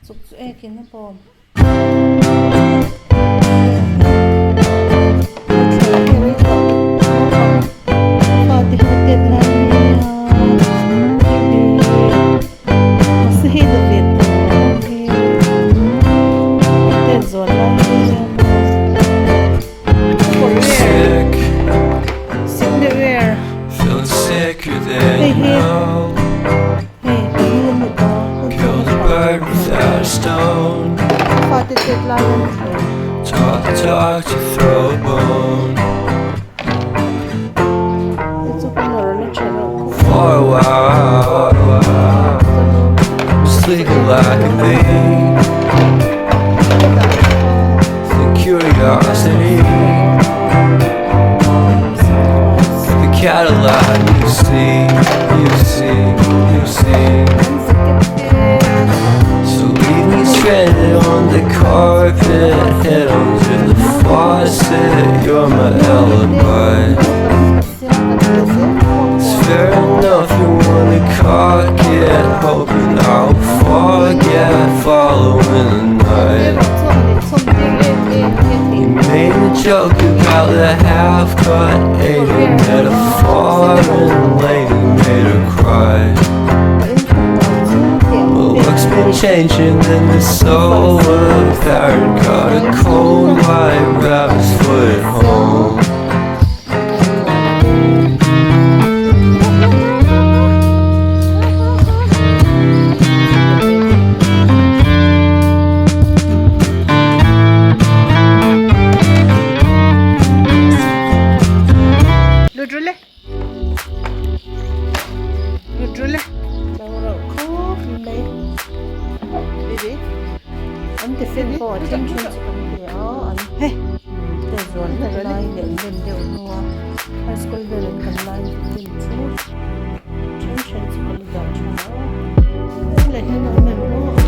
Chuk chu ekin a bawm. Joke about the half-cut Asian met a foreign lady, made her cry. Well, luck's been changing and the so apparent. Got a cold white rabbit's foot at home. Lut ru le Lut ru le Lo reuh khawp mai Baby An tiffin pawh a then then chu kan pe a an hei te zual hlek lai leh lem deuh hnua high school vel an kan lai tiffin chu then then chu kan la dah tha a leh hian a awm em aw.